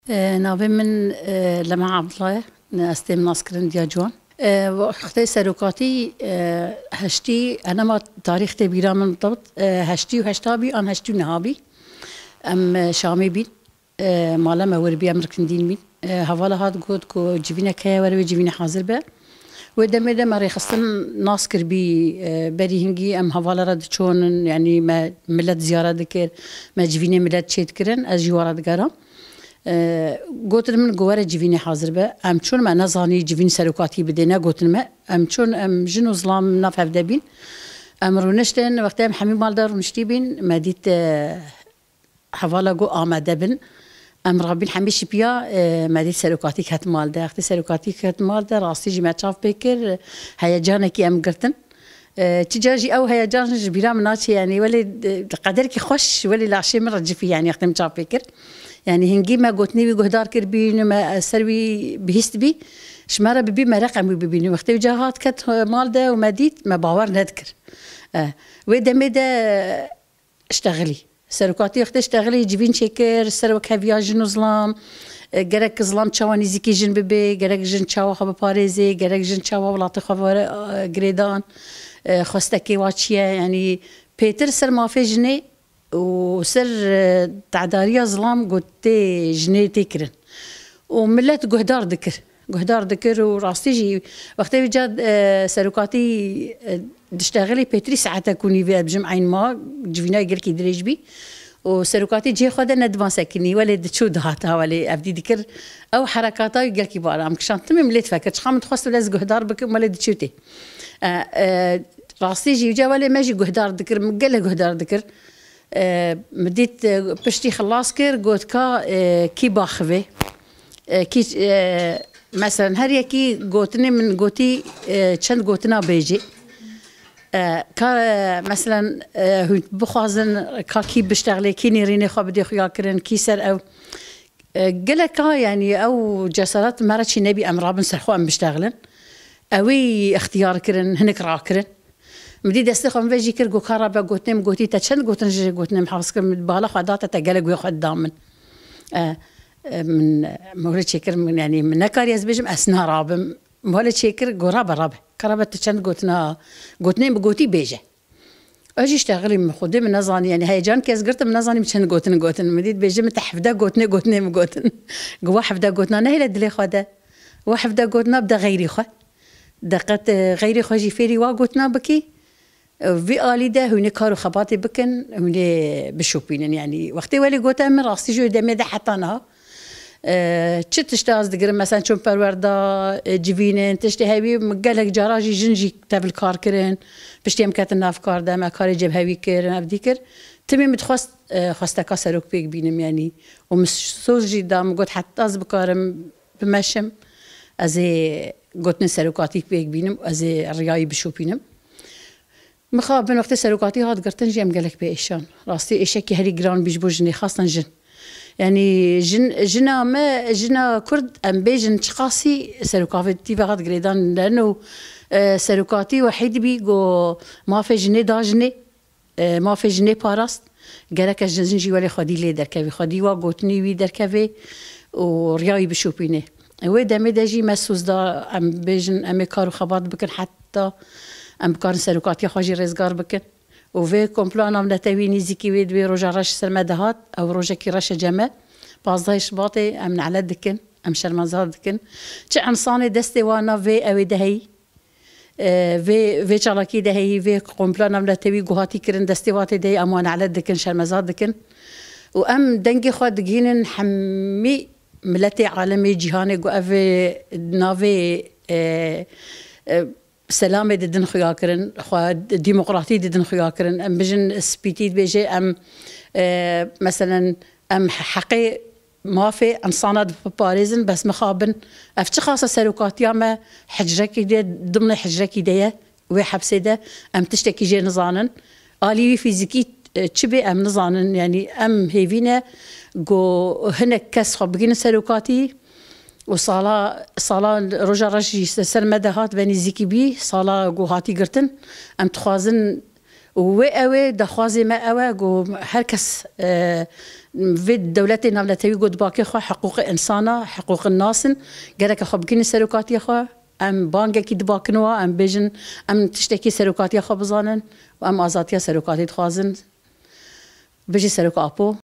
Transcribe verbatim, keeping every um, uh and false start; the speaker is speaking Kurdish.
E, navê min, e, Lema Abdullah ye. Ne, ez têm naskirin Diya Ciwan. E, wextê serokatî, e, heştî, enema tarîx tê bîra min bitabt, e, heştî û heşta bî, an heştî û neha bî. Em, e, Şamê bîn. E, mala me wir bî, em rikindîn bîn. E, hevala hat got ku civînek heye, were wê civînê hazir be. Wê demê de me rêxistin nas kir bî, e, berî hingî em hevala re diçonin, yanî me milet ziyare dikir, me civînê milet çê dikirin, ez jî wa re digeram. E, gotin min ku were civînê hazir be. Em çûn, me nezanî civîn serokatî bidê, negotin me. Em çûn, em jin û zilam nav hev de bîn. Em rûniştin, wextê em hemî mal de rûniştî bîn, me dît, e, hevala got amade bin. Em rabîn hemî şipiya, e, me dît serokatî ket mal de. Wextê serokatî ket mal de, rastî jî me çav pê kir, heyecanekî em girtin. E, çi car jî ew heyecan ji bîra min naçe, yanî welê, e, qederkî xweş, welê laşê min re cifî, yanî wextê min çav pê kir. Yanî hingî me gotinê wî guhdar kir bîn û me ser wî bihîst bî. Ji me re bibî mereq em wî bibînin. Wextê wî ca hat ket, e, mal de û me dît, me bawer nedikir. E, wê demê de iştexilî. Serokatî wextê iştexilî civîn çêkir, ser wek heviya jin û zilam, e, gerek zilam çawa nîzîkî jin bibe, gerek jin çawa xwe biparêzê, gerek jin çawa welatê xwe were, e, girêdan, e, xwestekê wa çi ye, yanî pêtir ser mafê jinê û ser, e, tedariya zilam got tê jinê tê kirin. Û milet guhdar dikir. Guhdar dikir û rastî jî wextê wî ca, e, serokatî, e, diştexilî pêtirî saetek û nîvê, ez bijim eyn ma, civîna gelkî dirêj bî. Û serokatî cihê xwe de nedivan sekinî, welê diçû dihata, welê ev dî dikir. Ew herekata wî gelkî bara em kişand. Timî milêt fekir, çiqa min dixwest wele ez guhdar bikim, welê diçû tê. E, e, rastî jî ca welê me jî guhdar dikir, min gelek guhdar dikir. E, min dît, e, piştî xilas kir, got ka, e, kî baxivê. E, kî, e, meselen her yekî gotinê min gotî, e, çend gotina bêjê. E, ka, e, meselen, e, hûn bixwazin ka kî biştexlê, kî nêrînê xwe bidê xuya kirin, kî ser ew. E, geleka, yanî ew cesaret me re çî nebî, em rabin ser xwe em biştexlin. Ewî ixtiyar kirin, hinik rakirin. Min dî destê xwe min vê jî kir, got ka rabe gotinê min gotî, te çend gotin ji gotinê min hez kir, min bala xwe da te, te gelek wê xwe dida min. E, e, min, e, min wele çêkir, min, yanî min nekarî ez bêjim, ez narabim. Min wele çêkir, got rabe, rabe. Ka rabe tu çend gotina, gotinê min gotî bêje. Ez jî iştexilî min xwedê min nezanî, yanî heyecan ke ez girtim, min nezanî min çend gotin gotin. Min dît bêje min te hevdeh gotinê, gotinê min gotin. Got wa hevdeh gotina nehêle dilê xwe de. Wa hevdeh gotina bide xeyrî xwe. Deqet, e, xeyrî xwe jî fêrî wa gotina bikî. E, vî alî de hûnê kar û xebatê bikin, hûnê bişopînin. Yanî wextê welê gote min rastî ji wê demê de heta niha. E, çi tişt ez digirim, mesela çûn perwerda, e, civînin, tiştê hewî, gelek cara jî jin jî tevil kar kirin. Piştî em ketin nav kar de, me karê cebhewî kir, ev dî kir. Timî min dixwest, e, xwesteka serok pêk bînim, yanî. Û min soz jî da, min got, heta ez bikarim bimeşim, ez ê gotinên serokatî pêk bînim, ez ê riyayî bişopînim. Mixabin wextê serokatî hat girtin jî em gelek pê êşan. Rastî êşekî herî giran bî ji bo jinê, xastan jin. Yanî jin, jina me, jina Kurd, em bêjin çiqasî serokatî ve hat girêdan û, e, serokatî wehîd bî, got mafê jinê da jinê, e, mafê jinê parast. Gereke jin jî welê xwedî lê derkevî, xwedî wa gotinî wî derkevê û riya wî bişopînê. Wê demê de jî me soz da, em bêjin, em ê kar û xebat bikin heta em bikarin serokatiya xwe jî rêzgar bikin. Û vê komploa navnetewî nîzîkî wê di wê roja reş ser me de hat, ew rojekî reş e cem me. Pazdehê Şibatê em nelet dikin, em şermezar dikin. Çi însanê destê wan nav vê ewê de heyî, e, vê, vê çalakî de heyî, vê komploa navnetewî ku hatî kirin, destê wan tê de heyî, em wan nelet dikin, şermezar dikin. Û em dengê xwe digihînin hemî miletê alemê, cîhanê ku ev ê navê, e, e, selamê didin xuya kirin, xwe demokratî didin xuya kirin. Em bijin spîtî dibêje, em, e, meselen, em heqê mafê însana diparêzin, bes mixabin. Ev çi xasa serokatiya me hicrekî de, dimnê hicrekî de ye, wê hepsê de, em tiştekî jê nizanin. Alî wî fîzîkî, e, çi bê em nizanin. Yanî em hêvî ne ku hinek kes xwe bigihînin serokatî û sala, sala roja reş jî ser me de hat ve nîzîkî bî, sala ku hatî girtin. Em dixwazin Û wê ew ê daxwazê me ew e ku her kes, e, vê dewletê navnetewî ku dibakê xwe hiqûqê insana, hiqûqin nasin, gereke xwe bikînin serokatiya xwe. Em bangekî dibakin wa, em bêjin, em tiştekî serokatiya xwe bizanin û em azadiya serokatî dixwazin. Bijî Serok Apo.